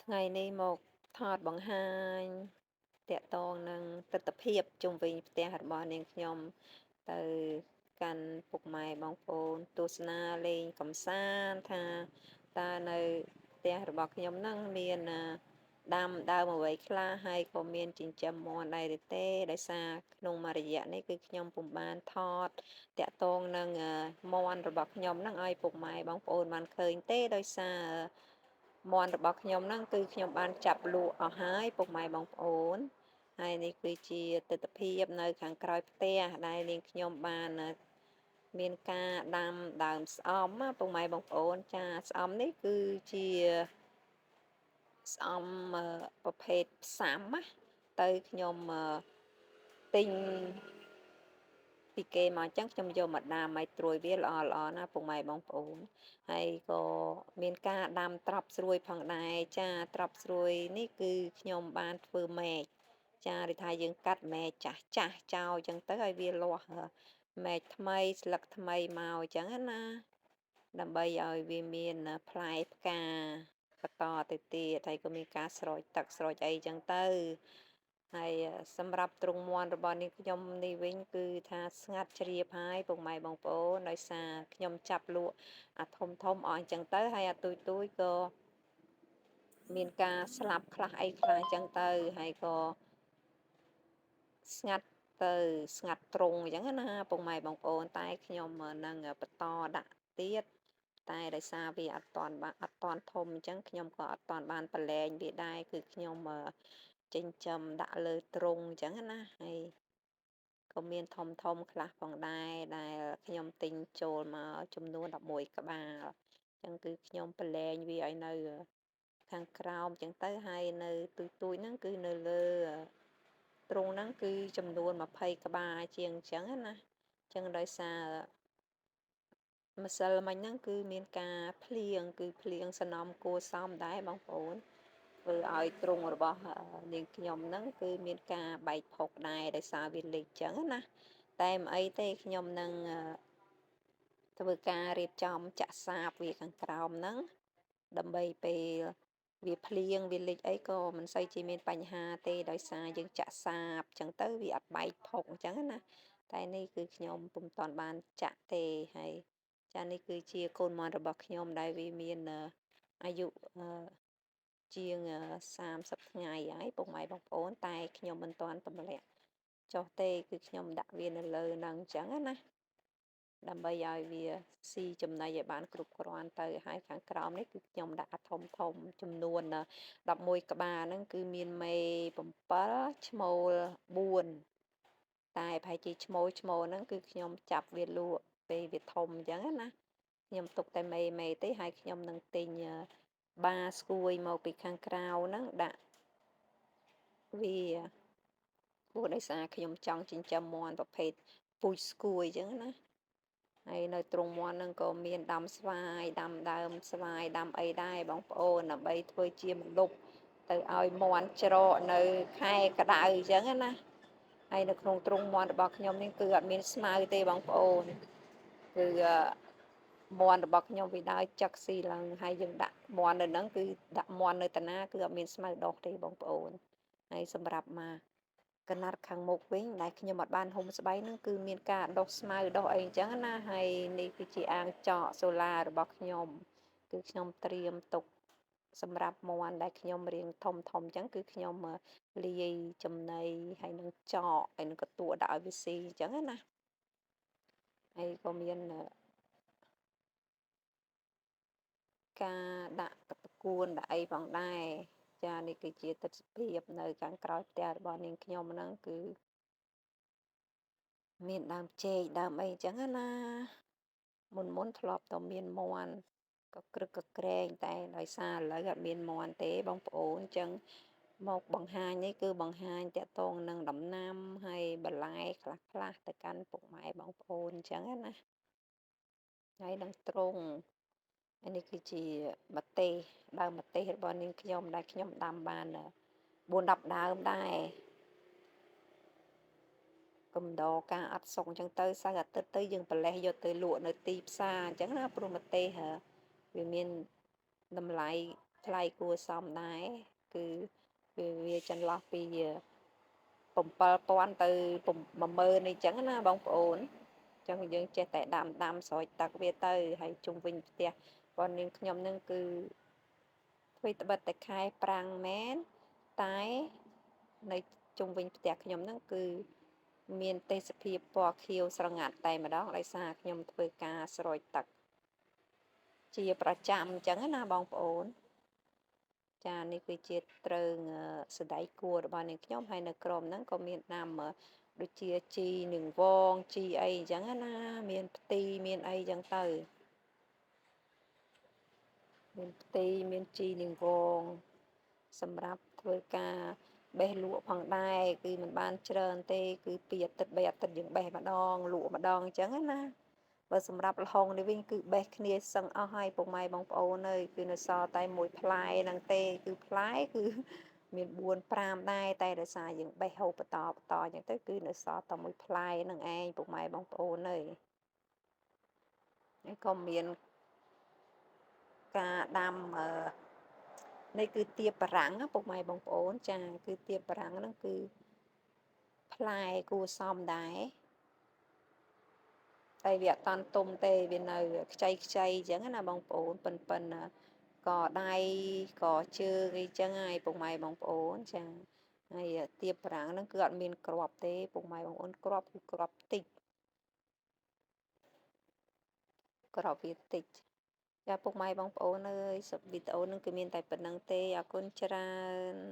ថ្ងៃនេះមកថតបង្ហាញតាក់ទងនឹងទិដ្ឋភាពជុំវិញផ្ទះរបស់នាងខ្ញុំទៅកាន់ពុកម៉ែបងប្អូនទស្សនាលេងកំសាន្តថាតើនៅផ្ទះរបស់ខ្ញុំនឹងមានដាំដើមអ្វីខ្លះហើយក៏មានចិញ្ចឹមមាន់ដែរឬទេដោយសារក្នុងមួយរយៈនេះគឺខ្ញុំពុំបានថតតាក់ទងនឹងមាន់របស់ខ្ញុំនឹងឲ្យពុកម៉ែបងប្អូនបានឃើញទេដោយសារមាន់របស់ខ្ញុំហ្នឹងគឺខ្ញុំបានចាប់លក់អស់ហើយពុកម៉ែបងប្អូនហើយនេះគឺជាទិដ្ឋភាពនៅខាងក្រោយផ្ទះដែលនាងខ្ញុំបានមានការដាំដើមស្អំណាពុកម៉ែបងប្អូនចាស្អំនេះគឺជាស្អំប្រភេទផ្សាំណាទៅខ្ញុំទិញពីគេមកអញ្ចឹងខ្ញុំយកមកដាំឲ្យត្រួយវាល្អល្អណាពុកម៉ែបងប្អូនហើយក៏មានការដាំត្រប់ស្រួយផងដែរចាត្រប់ស្រួយនេះគឺខ្ញុំបានធ្វើមែកចាឬថាយើងកាត់មែកចាស់ចាស់ចោលអញ្ចឹងទៅឲ្យវាលាស់មែកថ្មីស្លឹកថ្មីមកអញ្ចឹងណាដើម្បីឲ្យវាមានផ្លែផ្កាបន្តទៅទៀតហើយក៏មានការស្រោចទឹកស្រោចអីអញ្ចឹងទៅហើយសម្រាប់ទ្រុងមាន់របស់នេះខ្ញុំនេះវិញគឺថាស្ងាត់ជ្រាបហើយពុកម៉ែបងប្អូនដោយសារខ្ញុំចាប់លក់អាធំធំអស់អញ្ចឹងទៅហើយអាទូចទូចក៏មានការស្លាប់ខ្លះអីខ្លះអញ្ចឹងទៅហើយក៏ស្ងាត់ទៅស្ងាត់ត្រង់អញ្ចឹងណាពុកម៉ែបងប្អូនតែខ្ញុំនឹងបន្តដាក់ទៀតតែដោយសារវាអត់តាន់បានអត់តាន់ធំអញ្ចឹងខ្ញុំក៏អត់តាន់បានប្រឡែងវាដែរគឺខ្ញុំចិញ្ចឹមដាក់លើទ្រុងអញ្ចឹងណាហើយក៏មានធំធំខ្លះផងដែរដែលខ្ញុំទិញចូលមកចំនួន11ក្បាលអញ្ចឹងគឺខ្ញុំប្រឡែងវាឲ្យនៅខាងក្រោមអញ្ចឹងទៅហើយនៅទូចទូចហ្នឹងគឺនៅលើទ្រុងហ្នឹងគឺចំនួន20ក្បាលជាងអញ្ចឹងណាអញ្ចឹងដោយសារម្សិលមិញហ្នឹងគឺមានការភ្លៀងគឺភ្លៀងសន្មគួរសមដែរបងប្អូនធ្វើឲ្យទ្រុងរបស់នាងខ្ញុំហ្នឹងគឺមានការបែកផុកដែរដោយសារវាលិចចឹងណាតែមិនអីទេខ្ញុំនឹងធ្វើការរៀបចំចាក់សាបវាខាងក្រោមហ្នឹងដើម្បីពេលវាភ្លៀងវាលិចអីក៏មិនសូវជាមានបញ្ហាទេដោយសារយើងចាក់សាបចឹងទៅវាអត់បែកផុកអញ្ចឹងណាតែនេះគឺខ្ញុំពុំទាន់បានចាក់ទេហើយចានេះគឺជាកូនមាន់របស់ខ្ញុំដែលវាមានអាយុជាង30ថ្ងៃហើយពុកម៉ែបងប្អូនតែខ្ញុំមិនទាន់ទម្លាក់ចុះទេគឺខ្ញុំដាក់វានៅលើហ្នឹងអញ្ចឹងណាដើម្បីឲ្យវាស៊ីចំណីឲ្យបានគ្រប់គ្រាន់ទៅហើយខាងក្រោមនេះគឺខ្ញុំដាក់ធំធំចំនួន11ក្បាលហ្នឹងគឺមានមេ7ឈ្មោល4តែប្រហែលជាឈ្មោលហ្នឹងគឺខ្ញុំចាប់វាលក់ពេលវាធំអញ្ចឹងណាខ្ញុំទុកតែមេមេទេហើយខ្ញុំនឹងទិញបាស្គួយមកពីខាងក្រៅហ្នឹងដាក់វាព្រោះដោយសារខ្ញុំចង់ចិញ្ចឹមមាន់ប្រភេទពូជស្គួយអញ្ចឹងណាហើយនៅទ្រុងមាន់ហ្នឹងក៏មានដាំស្វាយដាំដើមស្វាយដាំអីដែរបងប្អូនដើម្បីធ្វើជាម្លប់ទៅឲ្យមាន់ច្រកនៅខែក្តៅអញ្ចឹងណាហើយនៅក្នុងទ្រុងមាន់របស់ខ្ញុំនេះគឺអត់មានស្មៅទេបងប្អូនគឺមាន់របស់ខ្ញុំវាដើរចឹកស៊ីឡើងហើយយើងដាក់មាន់នៅហ្នឹងគឺដាក់មាន់នៅតាណាគឺអត់មានស្មៅដុះទេបងប្អូនហើយសម្រាប់មកកណាត់ខាងមុខវិញដែលខ្ញុំអត់បានហុំស្បៃហ្នឹងគឺមានការដុះស្មៅដុះអីអញ្ចឹងណាហើយនេះគឺជាអាងចកសូឡារបស់ខ្ញុំគឺខ្ញុំត្រៀមទុកសម្រាប់មាន់ដែលខ្ញុំរៀងធំធំអញ្ចឹងគឺខ្ញុំលាយចំណីហើយនឹងចកហើយនឹងកតួដាក់ឲ្យវាស៊ីអញ្ចឹងណាហើយក៏មានការដាក់កតគួនដាក់អីផងដែរចានេះគឺជាទិដ្ឋភាពនៅខាងក្រោយផ្ទះរបស់នាងខ្ញុំហ្នឹងគឺមានដើមចេកដើមអីអញ្ចឹងណាមុនធ្លាប់តែមានមាន់ក៏ក្រឹកក៏ក្រែងតែដោយសារឥឡូវអត់មានមាន់ទេបងប្អូនអញ្ចឹងមកបង្ហាញនេះគឺបង្ហាញតាក់ទងនឹងដំណាំហើយបន្លែខ្លះខ្លះទៅកាន់ពុកម៉ែបងប្អូនអញ្ចឹងណាហើយនឹងទ្រុងហើយនេះគឺជាម្ទេសដើមម្ទេសរបស់នាងខ្ញុំដែលខ្ញុំដាំបាន4 10ដើមដែរកំដរការអត់សុកអញ្ចឹងទៅសៅរ៍អាទិត្យទៅយើងប្រលេះយកទៅលក់នៅទីផ្សារអញ្ចឹងណាព្រោះម្ទេសវាមានតម្លៃ ថ្លៃគួរសមដែរគឺវាចន្លោះពី7000ទៅ10000អីចឹងណាបងប្អូនចឹងយើងចេះតែដាំដាំស្រោចទឹកវាទៅហើយជុំវិញផ្ទះប៉ុននាងខ្ញុំនឹងគឺធ្វើត្បិតតែខែប្រាំងមែនតែនៅជុំវិញផ្ទះខ្ញុំនឹងគឺមានទេសភាពពណ៌ខៀវស្រងាត់តែម្ដងដោយសារខ្ញុំធ្វើការស្រោចទឹកជាប្រចាំអញ្ចឹងណាបងប្អូនចានេះគឺជាទ្រើងសណ្តែកគួររបស់នាងខ្ញុំហើយនៅក្រោមហ្នឹងក៏មានដាំដូចជាជីនឹងវងជីអីអញ្ចឹងណាមានផ្ទីមានអីអញ្ចឹងទៅមានផ្ទីមានជីនឹងវងសម្រាប់ធ្វើការបេះលក់ផងដែរគឺมันបានច្រើនទេគឺ2អាទិត្យ3អាទិត្យយើងបេះម្ដងលក់ម្ដងអញ្ចឹងណាបើសម្រាប់ល្ហុងនេះវិញគឺបេះគ្នាសឹងអស់ហើយពុកម៉ែបងប្អូនអើយគឺនៅសល់តែមួយផ្លែហ្នឹងទេគឺផ្លែគឺមាន4 5ដែរតែដោយសារយើងបេះហូបបន្តបន្តអញ្ចឹងទៅគឺនៅសល់តែមួយផ្លែហ្នឹងឯងពុកម៉ែបងប្អូនអើយហើយក៏មានការដាំអឺនេះគឺទៀបបារាំងពុកម៉ែបងប្អូនចាគឺទៀបបារាំងហ្នឹងគឺផ្លែគួរសមដែរតែវាអត់តាន់ទុំទេវានៅខ្ចីខ្ចីអញ្ចឹងណាបងប្អូនប៉ិនប៉ិនកដៃកជើងអីចឹងហើយពុកម៉ែបងប្អូនចាហើយទៀបបារាំងហ្នឹងគឺអត់មានគ្រាប់ទេពុកម៉ែបងប្អូនគ្រាប់គឺគ្រាប់តិចគ្រាប់វាតិចចាពុកម៉ែបងប្អូនអើយវីដេអូហ្នឹងគឺមានតែប៉ុណ្្នឹងទេអរគុណច្រើន។